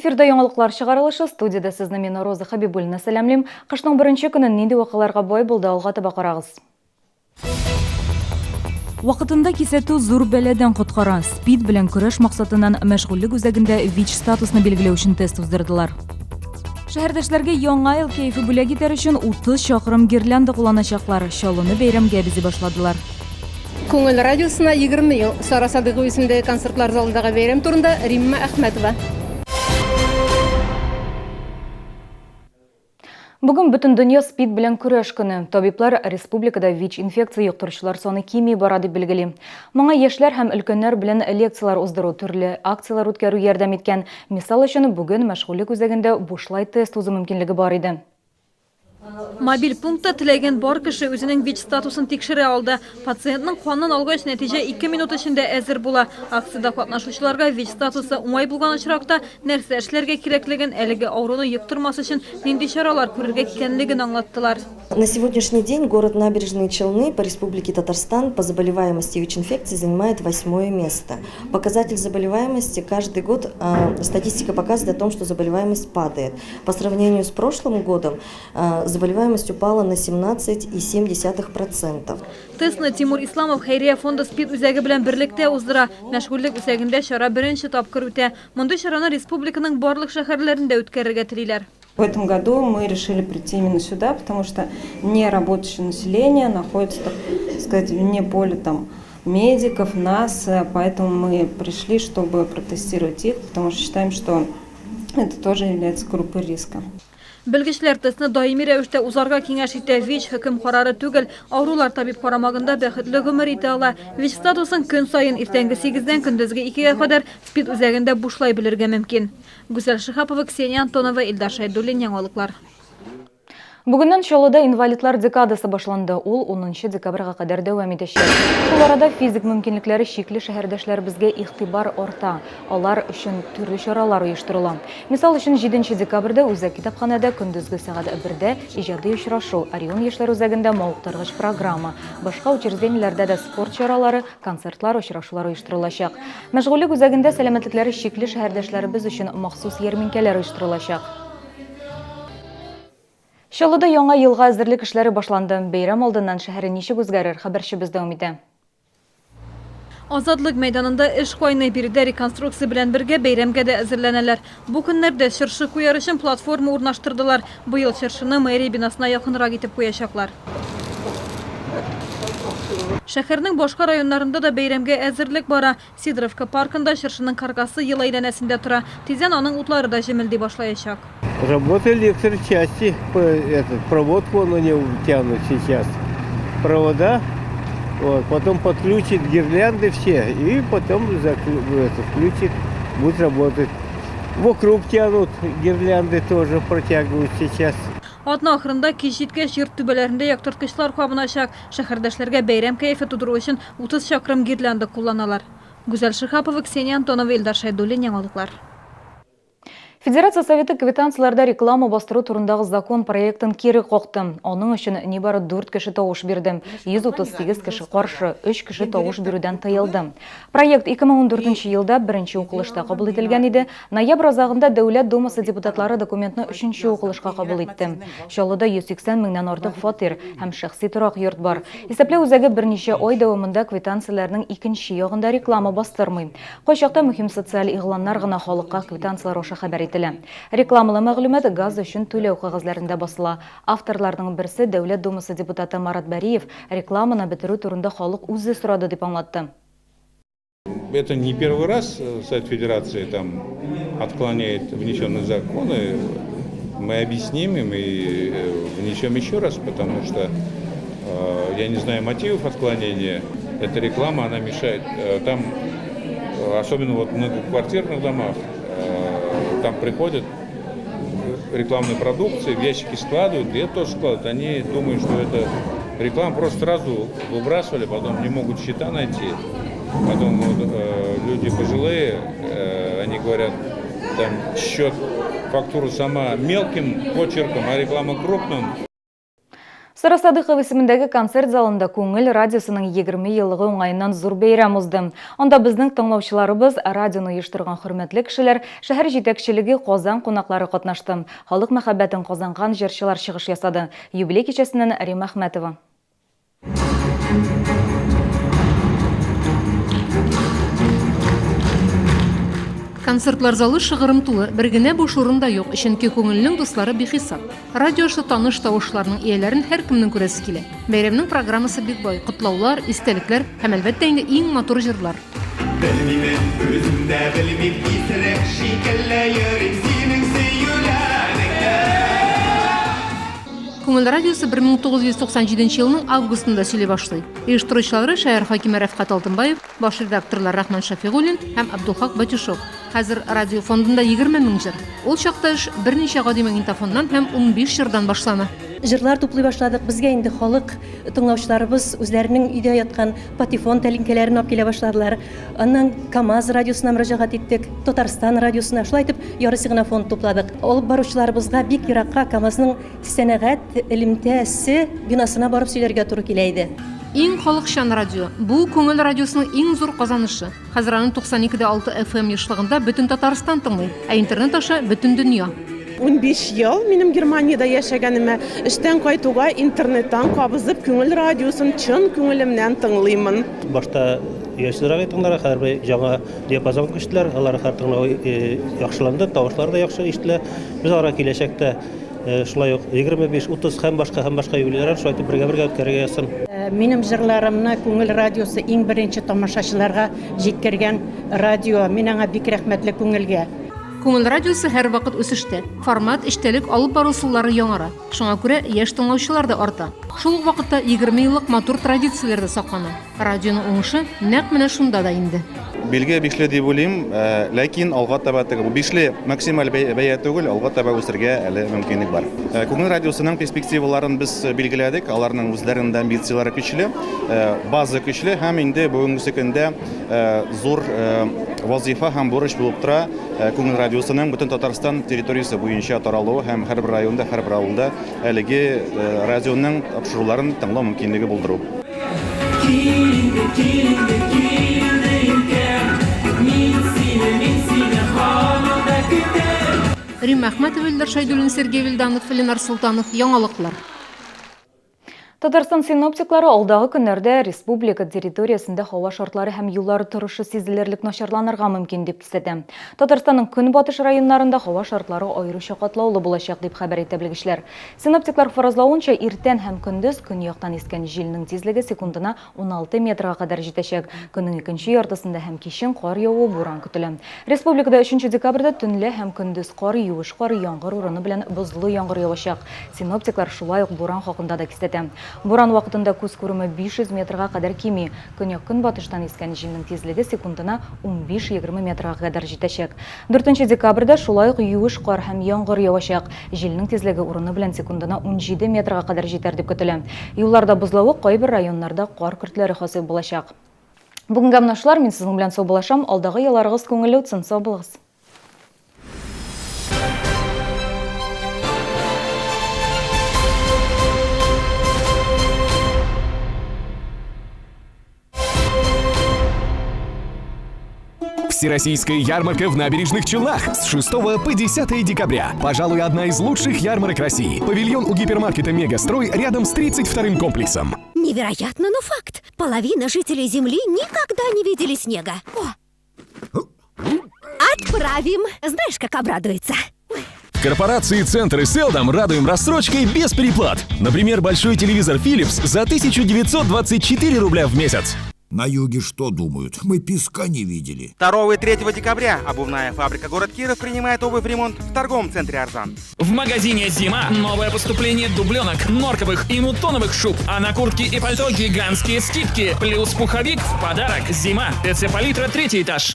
Эфирда яңалыклар чыгарылышы, студиядә сезне мин Роза Хәбибуллина сәламлим. Кышның беренче көне нинди вакыйгаларга бай булды, алга таба карагыз. Вакытында кисәтү зур бәладән коткара. СПИД белән көрәш максатыннан мәшгульлек үзәгендә ВИЧ статусны билгеләү өчен тест уздырдылар. Шәһәрдәшләргә яңа ел кәефе бүләк итәр өчен 30 чакрым гирлянда кулланачаклар. Чаллыны бәйрәмгә бизи башладылар. Күңел радиосына 20 ел. Сара Садыйкова исемендәге концертлар залындагы бәйрәм турында Римма Әхмәтова. Бүген Бөтендөнья СПИД белән көрәш көне. Табиблар республикада ВИЧ-инфекция йоктыручылар саны кими бара дип билгели. Моңа яшьләр һәм өлкәннәр белән лекцияләр уздыру, төрле акцияләр үткәрү ярдәм иткән. Мисал өчен, бүген мәшгульлек үзәгендә бушлай тест узу мөмкинлеге бар иде. Мобиль пунктта теләгән бар кеше үзенең ВИЧ статусын тикшерә алды. Пациентның канын алгач, нәтиҗә ике минут эчендә әзер була. Акциядә катнашучыларга ВИЧ статусы уңай булган очракта нәрсә эшләргә кирәклеген, әлеге авыруны йоктырмас өчен нинди чаралар күрергә кикәнлеген аңлаттылар. На сегодняшний день город Набережные Челны по Республике Татарстан по заболеваемости ВИЧ-инфекцией занимает восьмое место. Показатель заболеваемости каждый год, статистика показывает о том, что заболеваемость падает. По сравнению с прошлым годом заболеваемость упала на 17,7%. Тестны Тимур Исламов хәйрия фонды СПИД үзәге белән берлектә уздыра. Мәшгульлек үзәгендә чара беренче тапкыр үтә. Мондый чараны республиканың барлык шәһәрләрендә үткәрергә телиләр. В этом году мы решили прийти именно сюда, потому что неработающее население находится, так сказать, вне поля там медиков, нас, поэтому мы пришли, чтобы протестировать их, потому что считаем, что это тоже является группой риска. Белгечләр тестны даими рәвештә узарга киңәш итә. ВИЧ хөкем карары түгел. Авырулар табиб карамагында бәхетле гомер итә ала. ВИЧ статусын көн саен иртәнге сигездән көндезге икегә кадәр СПИД үзәгендә бушлай белергә мөмкин. Гүзәл Шиһапова, Ксения Антонова, Илдар Шәйдуллин, Яңалыклар. Бүгеннән Чаллыда инвалидлар декадасы башланды. Ул 10 декабрьгә кадәр дәвам итәчәк. Шул арада физик мөмкинлекләре чикле шәһәрдәшләребезгә игътибар арта. Алар өчен төрле чаралар оештырыла. Мисал өчен, 7 декабрьдә үзәк китапханәдә көндезге сәгать бердә иҗади очрашу, Орион яшьләр үзәгендә мавыктыргыч программа, башка учреждениеләрдә дә спорт чаралары, концертлар, очрашулар оештырылачак. Мәшгульлек үзәгендә сәламәтлекләре чикле шәһәрдәшләребез өчен махсус ярминкәләр оештырылачак. Чаллыда яңа елга әзерлек эшләре башланды. Бәйрәм алдыннан шәһәре ничек үзгәрер, хәбәрчебез дәвам итә. Азатлык мәйданында эш кайный. Биредә реконструкция белән бергә бәйрәмгә дә әзерләнәләр. Бу көннәрдә чыршы куяр өчен платформа урнаштырдылар. Быел чыршыны мэрия бинасына якынрак итеп куячаклар. Шәһәрнең башка районнарында да бәйрәмгә әзерлек бара. Сидоровка паркында чыршының каркасы ел әйләнәсендә тора. Тиздән аның утлары да җемелди башлаячак. Работа электрочасти, этот, проводку на нем тянут сейчас. Провода, вот, потом подключит гирлянды все, и потом это, включит, будет работать. Вокруг тянут гирлянды тоже протягивают сейчас. Атна ахырында кич җиткәч, йорт түбәләрендә яктырткычлар кабыначак. Шәһәрдәшләргә бәйрәм кәефе тудыру өчен 30 чакрым гирлянда кулланалар. Гүзәл Шиһапова, Ксения Антонова, Илдар Шәйдуллин, Яңалыклар. Федерация Советы квитанцияләрдә реклама бастыру турындагы закон проектын кире какты. Аның өчен нибары дүрт кеше тавыш бирде, 138 кеше каршы, өч кеше тавыш бирүдән тыелды. Проект 2014 елда беренче укылышта кабул ителгән иде. Ноябрь азагында Дәүләт Думасы депутатлары документны өченче укылышка кабул итте. Чаллыда 180 меңнән артык фатир һәм шәхси торак йорт бар. Исәпләү үзәге берничә ай дәвамында квитанцияләрнең икенче ягында реклама бастырмый. Кайчакта мөһим социаль игъланнар гына халыкка квитанцияләр аша хәбәр ителә. Рекламалы мәгълүмат газ өчен түләү кәгазьләрендә басыла. Авторларның берсе, Дәүләт Думасы депутаты Марат Бәриев, рекламаны бетерү турында халык үзе сорады дип аңлатты. Это не первый раз Совет Федерации там отклоняет внесенные законы. Мы объясним им и внесем еще раз, потому что я не знаю мотивов отклонения. Эта реклама, она мешает. Там, особенно вот в многоквартирных домах, там приходят рекламной продукции, в ящики складывают, и это тоже складывают. Они думают, что это реклама, просто сразу выбрасывали, потом не могут счета найти. Потом вот, люди пожилые, они говорят, там счет, фактуру сама мелким почерком, а реклама крупным. Сара Садыйкова исемендәге концерт залында Күңел радиосының 20 еллыгы уңаеннан зур бәйрәм узды. Анда безнең тыңлаучыларыбыз, радионы оештырган хөрмәтле кешеләр, шәһәр җитәкчелеге, Казан кунаклары катнашты. Халык мәхәббәтен казанган җырчылар чыгыш ясады. Юбилей кичәсеннән Римма Әхмәтова. Концертлар залы шыгрым тулы, бер генә буш урын да юк, чөнки күңелнең дуслары бихисап. Радио аша таныш тавышларның ияләрен һәркемнең күрәсе килә. Бәйрәмнең программасы бик бай, котлаулар, истәлекләр һәм, әлбәттә инде, иң матур җырлар. Белмимен, үзем дә белмим, исерек шикелле йөрим синең сөюләреңдә. Күңел радиосы 1997 елның августында сөйли башлый. Оештыручылары шәһәр хакиме Рәфкать Алтынбаев, баш редакторлар Рахман Шәфигуллин һәм Абдулхак Батюшов. Хәзер радио фондында 20 мең җыр. Ул чакта эш берничә гади магнитофоннан һәм 15 җырдан башлана. Җырлар туплый башладык. Безгә инде халык, тыңлаучыларыбыз үзләренең өйдә яткан патефон тәлинкәләрен алып килә башладылар. Аннан КАМАЗ радиосына мөрәҗәгать иттек, Татарстан радиосына. Шулай итеп, ярыйсы гына фонд тупладык. Алып баручыларыбызга бик еракка КАМАЗның сәнәгать элемтәсе бинасына барып сөйләргә туры килә иде. Иң халыкчан радио. Бу, Күңел радиосының иң зур казанышы. Хәзер аны 92 дә 6 FM ешлыгында бөтен Татарстан тыңлый, ә интернет аша бөтен дөнья. 15 ел минем Германиядә яшәгәнемә, эштән кайтуга интернеттан кабызып Күңел радиосын чын күңелемнән тыңлыймын. Башта яшьрәк тыңларга, хәзер бер яңа диапазонга күчтеләр, алар хәзер тыңлау яхшыланды, тавышлары да яхшы ишетелә. Без аларга киләчәктә шулай ук 25, 30 һәм башка һәм башка юбилейлар шулай итеп бергә-бергә үткәрергә язсын. Минем җырларымны Күңел радиосы иң беренче тамашачыларга җиткергән радио. Мин аңа бик рәхмәтле Күңелгә. Күңел радиосы һәрвакыт үсештә. Формат, эчтәлек, алып бару ысуллары яңара. Шуңа күрә яшь тыңлаучылар да арта. Шул ук вакытта 20 еллык матур традицияләр дә саклана. Радионың уңышы нәкъ менә шунда да инде. Билге бишле дип уйлыйм, ләкин алга таба теге бу бишле максималь бәя түгел, алга таба үсергә әле мөмкинлек бар. Күңел радиосының перспективаларын без билгеләдек, аларның үзләренең дә амбицияләре көчле, база көчле һәм инде бүгенгесе көндә зур вазыйфа һәм бурыч булып тора Күңел радиосының бөтен Татарстан территориясе буенча таралуы һәм һәрбер районда, һәрбер авылда әлеге радионың тапшыруларын тыңлау мөмкинлеге булдыру. Римма Әхмәтова, Илдар Шәйдуллин, Сергей Вильданов, Ленар Солтанов, Яңалыклар. Татарстан синоптиклары алдагы көннәрдә республика территориясендә һава шартлары һәм юллар торышы сизелерлек начарланырга мөмкин дип кисәтә. Татарстанның көнбатыш районнарында һава шартлары аеруча катлаулы булачак, дип хәбәр итә белгечләр. Синоптиклар фаразлавынча, иртән һәм көндез көньяктан искән җилнең тизлеге секундына 16 метрга кадәр җитәчәк. Көннең икенче яртысында һәм кичен кар явуы, буран көтелә. Республикада өченче декабрьдә төнлә һәм көндез кар, юеш кар, яңгыр урыны белән бозлы яңгыр явачак. Синоптиклар шулай ук буран хакында да кисәтә. Буран вакытында күз күреме 500 метрга кадәр кими. Көньяк-көнбатыштан искән җилнең тизлеге секундына 15-20 метрга кадәр җитәчәк. Дүртенче декабрьдә шулай ук юеш кар һәм яңгыр явачак. Җилнең тизлеге урыны белән секундына 17 метрга кадәр җитәр дип көтелә. Юлларда бозлавык, кайбер районнарда кар көртләре хасил булачак. Бүгенгә менә шулар, мин сезнең белән саубуллашам. Алдагы ялларыгыз күңелле үтсен, сау булыгыз. Всероссийская ярмарка в Набережных Челнах с 6 по 10 декабря. Пожалуй, одна из лучших ярмарок России. Павильон у гипермаркета «Мегастрой» рядом с 32-м комплексом. Невероятно, но факт. Половина жителей Земли никогда не видели снега. О! Отправим. Знаешь, как обрадуется. В корпорации «Центр» и «Селдом» радуем рассрочкой без переплат. Например, большой телевизор «Филипс» за 1924 рубля в месяц. На юге что думают? Мы песка не видели. 2 и 3 декабря обувная фабрика «Город Киров» принимает обувь в ремонт в торговом центре «Арзан». В магазине «Зима» новое поступление дубленок, норковых и мутоновых шуб, а на куртки и пальто гигантские скидки. Плюс пуховик в подарок. «Зима». ТЦ «Палитра», третий этаж.